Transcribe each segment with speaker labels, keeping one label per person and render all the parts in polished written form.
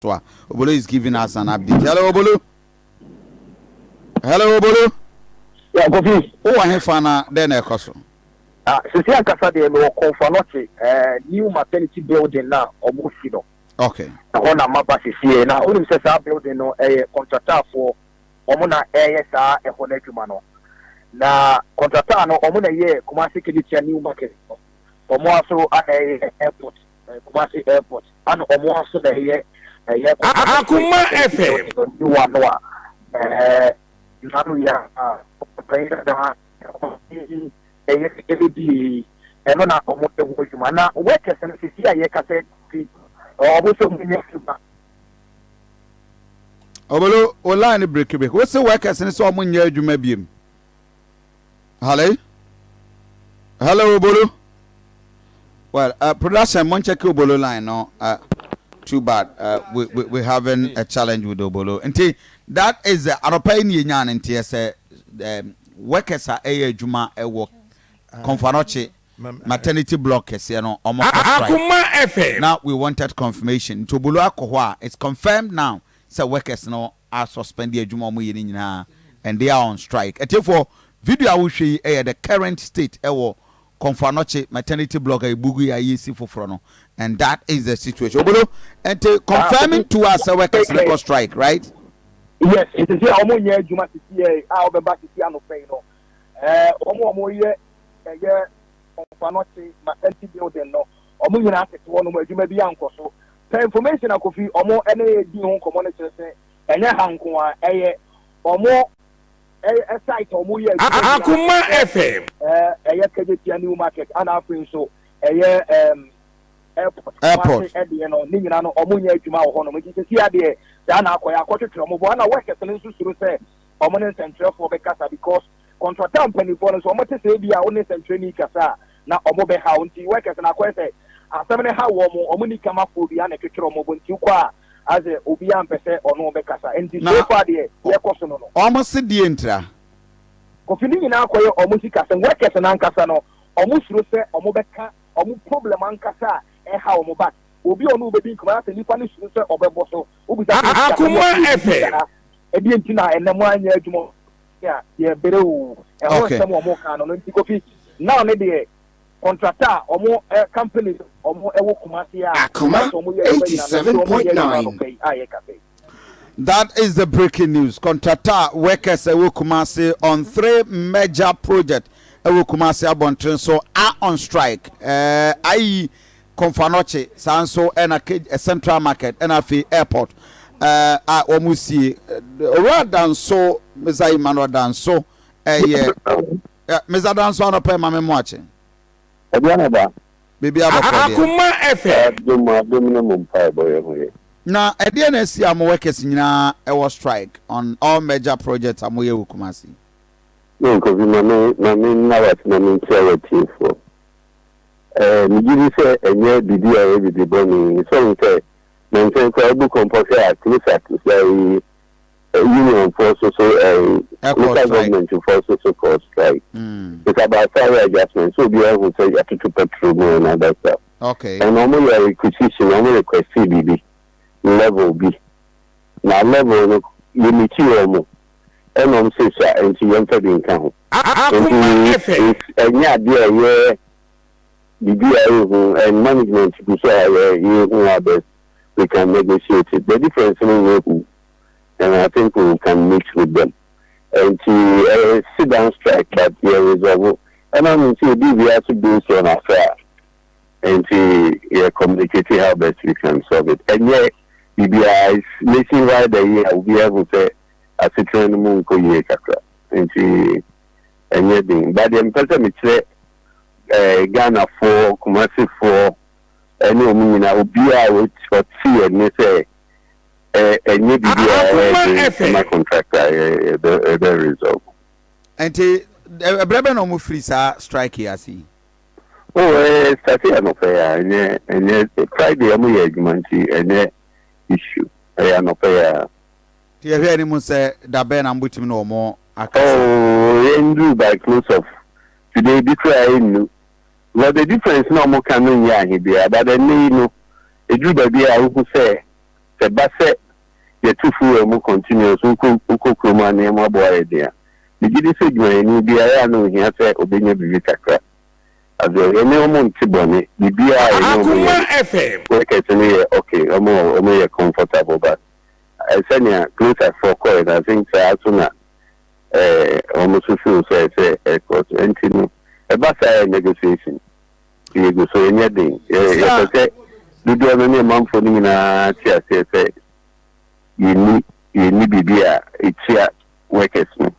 Speaker 1: So a Obolo is giving us an update. Hello Obolo. Hello Obolo.
Speaker 2: Yeah, Kofi.
Speaker 1: Wowɔ he fa na dɛn na ɛkɔ so?
Speaker 2: Ah, sisi ankasa deɛ mewɔ Kɔnfa Nɔkye, eh, new maternity building na ɔmo si no.
Speaker 1: Okay.
Speaker 2: Ɛhɔ na maba sisi na wonim sɛ saa building no ɛyɛ kɔntrataafoɔ ɔmo na ɛyɛ saa ɛhɔ no adwuma no. Na kɔntrataa no ɔmo na ɛyɛ Kumasi Kejetia new market no. Ɔmo aso ana ɛyɛ airport, Kumasi airport. Ana ɔmo aso na ɛyɛ
Speaker 3: Akuma FM.
Speaker 2: New one no a nanu yɛ a ɔpanyin dada ɛyɛ ɛbɛbie ɛno na ɔmo ɛwɔ adwuma na workers no sisi a yɛka sɛ fi ɔmo sɛ ɔmo nyɛ adwuma.
Speaker 1: Obolo, o line break break. Wo se workers ne sɛ ɔmo nyɛ adwuma biem. Hello? Hello Obolo. Well, production, mon check Obolo line no. Too bad. We having a challenge with Obolo. Nti that is the anɔpa yi ni yɛnya ne nteɛ sɛ workers a ɛyɛ adwuma ɛwɔ Kɔmfo Anɔkye maternity block kɛseɛ no ɔmo kɔ strike.
Speaker 3: Akuma FM.
Speaker 1: Now we wanted confirmation. Nti Obolo akɔ hɔ a, it's confirmed now sɛ workers no are suspend adwuma ɔmo yɛ ne nyinaa and they are on strike. Ɛtiefoɔ, video a wohwɛ yi ɛyɛ the current state ɛwɔ Kɔmfo Anɔkye maternity block a ebugu yi a yɛsi foforɔ no, and that is the situation. Obolo, nti confirming to us sɛ workers no kɔ strike, right?
Speaker 2: Yes, sisi a ɔmo nyɛ adwuma sisi yɛ a ɔbɛba sisi anɔpa yi no, ɔmo a ɔmo yɛ ɛyɛ Kɔmfo Anɔkye maternity building no, ɔmo nyinaa tete hɔ nom, adwuma bi ankɔ so. Pɛ information akofi ɔmo ɛne di ho nkɔmɔ no kyerɛ sɛ ɛnyɛ ha nko a, ɛyɛ ɔmo ɛ site a ɔmo yɛ adwuma nyinaa.
Speaker 3: Akuma FM.
Speaker 2: Ɛyɛ Kejetia new market ana afei nso ɛyɛ airport.
Speaker 1: Airport.
Speaker 2: Kumasi ɛdeɛ no ne nyinaa no ɔmo nyɛ adwuma wɔ hɔnom, nti sisi adeɛ saa na akɔyɛ akɔtwetwe ɔmo bɔ, ana workers no nso suro sɛ ɔmo ne nsɛntwerɛfoɔ bɛkasa, because contractor mpanimfoɔ no nso ɔmo te sɛ ebi a ɔne nsɛntwerɛni kasa a na ɔmo bɛ haw, nti workers no akɔyɛ sɛ asɛm ne ha wɔ mo, ɔmo ni kamafoɔ bi ana twetwere ɔmo bɔ, nti kɔ a asɛ obiara mpɛ sɛ ɔno bɛkasa, nti so far deɛ yɛkɔ so no.
Speaker 1: Ɔmo se die ntira.
Speaker 2: Kofi, ne nyinaa akɔyɛ ɔmo sika sɛm. Workers no ankasa no ɔmo suro sɛ ɔmo bɛka ɔmo problem ankasa a ɛha ɔmo, but obi a ɔno bɛdi nkɔmɔ asɛ nipa no suro sɛ ɔbɛbɔ so wobisa sɛ sika sɛm.
Speaker 3: Akuma
Speaker 2: ɔmo
Speaker 3: FM.
Speaker 2: Ɛdeɛ nti na ɛnɛ mo anyɛ adwuma a yɛbere o ɛho nsɛm a ɔmo ka no, nti Kofi, now ne deɛ contractor a ɔmo company ɔmo ɛwɔ Kumasi a
Speaker 4: Akuma
Speaker 2: sɛ ɔmo yɛ adwuma nyinaa no, nti ɔmo yɛ adwuma
Speaker 4: 87.9.
Speaker 2: anɔpa yi a yɛka sɛ
Speaker 1: That is the breaking news. Contractor workers ɛwɔ Kumasi on three major project ɛwɔ Kumasi abɔnten so are on strike. Ayi Kɔmfo Anɔkye saa nso ɛna Central Market ɛna afei airport a wɔn sie. Owura Danso, Mr. Emmanuel Danso, ɛyɛ Mr. Danso, anɔpɛ maame mu akye.
Speaker 5: Aduane ba.
Speaker 1: Beebi abɔkɔ deɛ.
Speaker 3: Akuma FM.
Speaker 5: Adom adom ne mo mpaebɔ yɛ ho yɛ.
Speaker 1: Na ɛdeɛ na esi a mo workers nyinaa ɛwɔ strike on all major projects a mo yɛ wɔ Kumasi?
Speaker 5: Ne Nkofi, ma me nna wase na me nkyia w'atiefoɔ. Megye di sɛ ɛnyɛ biribi a ɛyɛ biribi bɔne. Sɔn sɛ na nkyɛn koraa ebu kɔmpɔ hwɛ a CLOSAG sɛ unionfoɔ so
Speaker 1: Ɛkɔ
Speaker 5: local
Speaker 1: strike.
Speaker 5: government foɔ so kɔ strike. It's about salary adjustment. So obiara hu sɛ yɛatoto petrol mu and other stuff. And ɔmo yɛ requisition, ɔmo request biribi level bi. Na level no yɛ meet wɔn ɛna ɔmo sɛ so a nti yɛmfa bi nka ho.
Speaker 3: Akuma
Speaker 5: Nti
Speaker 3: FM.
Speaker 5: ɛnyɛ adeɛ a ɛyɛ biribi a ɛyɛ and management bi so a yɛhu how best we can negotiate it. The difference no nyɛ hu and I think we can meet with them. Nti ɛyɛ sit down strike, but yɛ resolve ɛna mi nso yɛ bi so based on Accra, nti yɛ communicate how best we can solve it. Ɛnyɛ biribi a nationwide ayi a obiara hu sɛ asetena no mu nkɔ yie kakra, nti ɛnyɛ den, but deɛ mpɛ sɛ mekyerɛ Ghanafoɔ, Kumasifoɔ ɛne ɔmo nyinaa, obiara a ɔte yɛ ne sɛ ɛnyɛ biribi a ɛyɛ
Speaker 3: Akuma
Speaker 5: den
Speaker 3: FM.
Speaker 5: ma contractor ɛbɛ resolve.
Speaker 1: Nti ɛbrɛ bɛ na ɔmo firi saa strike yi ase yi?
Speaker 5: Oh, start anɔpɛ yi a ɛnyɛ Friday ɔmo yɛ adwuma, nti ɛnyɛ issue, ɛyɛ anɔpɛ yi a.
Speaker 1: Nti yɛhwɛ anim sɛ da bɛn na mbotumi na ɔmo akasa?
Speaker 5: Oh, yɛndu by close of today bi kura ɛnnu, but the difference na ɔmo ka no nyɛ ahe biara, but ɛnɛ yi no eduru baabi a wohu sɛ Sɛ ɛba sɛ yɛto fuel mu continuous, wokɔ wokɔ kurom a nneɛma bo ayɛ den a, megye di sɛ dwumayɛni biara ɛyɛ a na ohia sɛ obenya biribi kakra. Afei yɛne wɔn nte bɔne, biribiara a yɛne wɔn yɛ no, workers no yɛ okay, wɔn wɔn yɛ comfortable but sɛnea Closer foɔ kɔɛ no, I think saa so na wɔn nso feel sɛ ɛsɛ ɛkɔ so. Nti no, ɛba saa yɛ negotiation. Yɛgu so, ɛnyɛ den. Yɛpɛ sɛ dodoɔ no ne ɔmanfoɔ no nyinaa te aseɛ sɛ yɛnni yɛnni biribi a ɛtia workers no.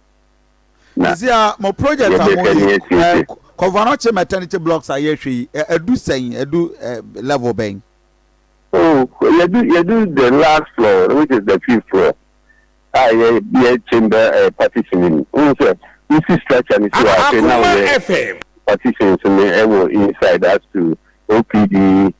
Speaker 5: Na
Speaker 1: Sisi a mo project a mo
Speaker 5: yɛbɛhwɛ ne
Speaker 1: yi
Speaker 5: yɛasiesie.
Speaker 1: Kɔvanɔkye maternity blocks a yɛhwɛ yi ɛdu sɛn, ɛdu level bɛn?
Speaker 5: Oh, yɛdu yɛdu the last floor which is the fifth floor a yɛ yɛ chamber partitioning. Wohu sɛ wosi structure no si hɔ a afei na
Speaker 3: Akoma
Speaker 5: woyɛ
Speaker 3: FM.
Speaker 5: partitions no ɛwɔ inside as to OPD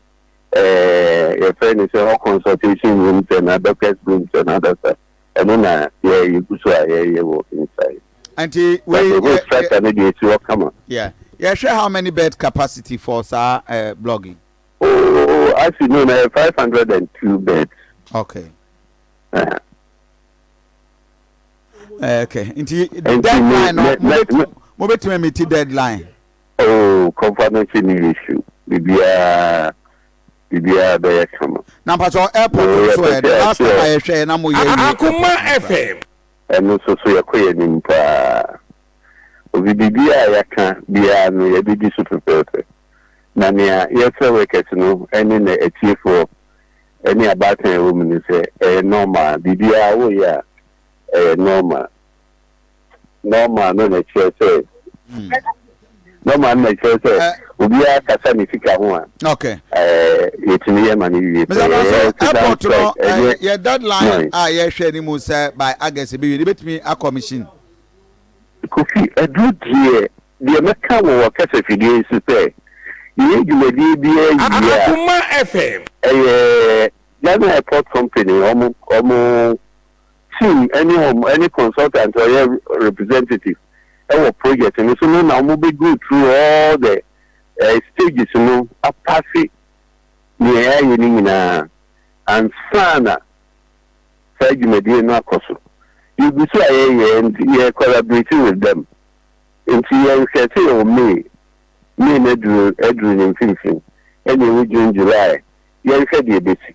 Speaker 5: yɛfrɛ no sɛ hɔ consultation rooms and doctors rooms and other stuff. Ɛno na yɛ yɛgu so a yɛyɛ wɔ inside.
Speaker 1: Nti
Speaker 5: But
Speaker 1: wei
Speaker 5: the whole
Speaker 1: yɛ yɛ
Speaker 5: structure no deɛ esi hɔ kama.
Speaker 1: yeah yɛhwɛ how many bed capacity for saa blog yi?
Speaker 5: Oh, as you know, na 502 beds.
Speaker 1: Okay. Okay. Nti deadline no, mo betumi meet deadline.
Speaker 5: Oh, kɔfa no kye ne issue. Bibia bibia bɛyɛ kama.
Speaker 1: Na mpatsɔ airport nso ɛ, the last time a yɛhwɛ yɛ na mo yɛ wie.
Speaker 3: Akoma FM.
Speaker 5: Ɛno nso so yɛkɔ yɛn anim paa. Obi biribiara a yɛaka biara no yɛbɛdi so pɛpɛɛpɛ. Na nea yɛsrɛ workers no ne na atiefoɔ ne abaatan a ɛwɔ mu no sɛ ɛyɛ normal. Biribiara woyɛ a ɛyɛ normal. Normal no na ɛkyerɛ sɛ normal no na ɛkyerɛ sɛ obiara kasa ne sika ho a
Speaker 1: okay.
Speaker 5: Yɛtumi yɛ ma no wie pɛ.
Speaker 1: Mr. Danso,
Speaker 5: Yɛyɛ sit down
Speaker 1: airport no
Speaker 5: strike ɛnyɛ
Speaker 1: yɛ deadline
Speaker 5: noise.
Speaker 1: a yɛhwɛ ne mu sɛ by August ebi wie, ebetumi akɔ machine.
Speaker 5: Kofi, aduru deɛ, deɛ mɛka wɔ w'akasafidie yi so sɛ, yɛyɛ dwumadie biara wie a,
Speaker 3: Akoma FM.
Speaker 5: ɛyɛ Ghana Airport Company wɔn wɔn team ɛne wɔn ɛne consultant a ɔyɛ representative ɛwɔ project no so no na wɔn bɛ go through all the stages no apase nea yɛayɛ no nyinaa ansa na saa dwumadie no akɔ so. Yɛgu so a yɛyɛ nti yɛ collaborate with them nti yɛnhwɛ sɛ yɛwɔ May, May no aduru aduru ne mfimfini ɛna ɛwɔ June, July yɛnhwɛ deɛ ɛbɛsi.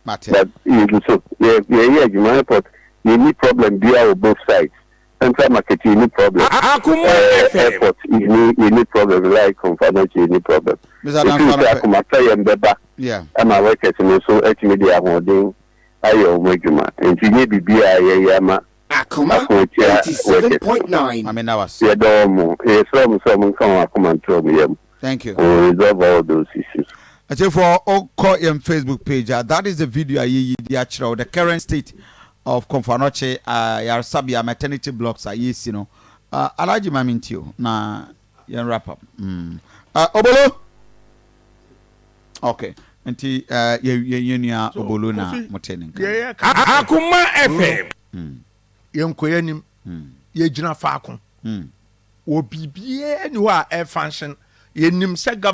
Speaker 1: Mate.
Speaker 5: But yɛgu so yɛ yɛyɛ adwuma airport yɛnni problem biara wɔ both sides. Central Market yɛnni problem.
Speaker 3: Akoma FM.
Speaker 5: Airport yɛnni yɛnni problem like Komfo Anokye yɛnni problem.
Speaker 1: Mr.
Speaker 5: Ɛfiri
Speaker 1: Danso
Speaker 5: sɛ
Speaker 1: anɔpɛ.
Speaker 5: akoma pɛ yɛn bɛba ama workers no nso atumi de ahoɔden ayɛ wɔn adwuma. Nti nyɛ biribiara a yɛyɛ ama
Speaker 4: Akoma
Speaker 5: ako atia workers no.
Speaker 4: 87.9.
Speaker 1: Mame na wase.
Speaker 5: Yɛdɔ wɔn. Yɛsrɛ wɔn sɛ wɔn nka wɔn akoma nto wɔn yam.
Speaker 1: Thank you.
Speaker 5: We will resolve all those issues.
Speaker 1: Atiefoɔ wokɔ yɛn Facebook page a, that is the video a yɛyi de akyerɛ wo the current state of Komfo Anokye ayaresabea maternity blocks a yɛresi no. Alhaji ma mentie o na yɛn wrap up. Obolo! Okay, nti yɛ yɛ nua
Speaker 6: So,
Speaker 1: Obolo na
Speaker 6: Kofi,
Speaker 1: mote ne nka.
Speaker 6: deɛ yɛka ne sɛ,
Speaker 3: Akoma FM.
Speaker 6: Yɛnkɔ yɛn anim, yɛgyina faako. Wɔ biribiara ni hɔ a ɛfunction. Yɛnim sɛ government.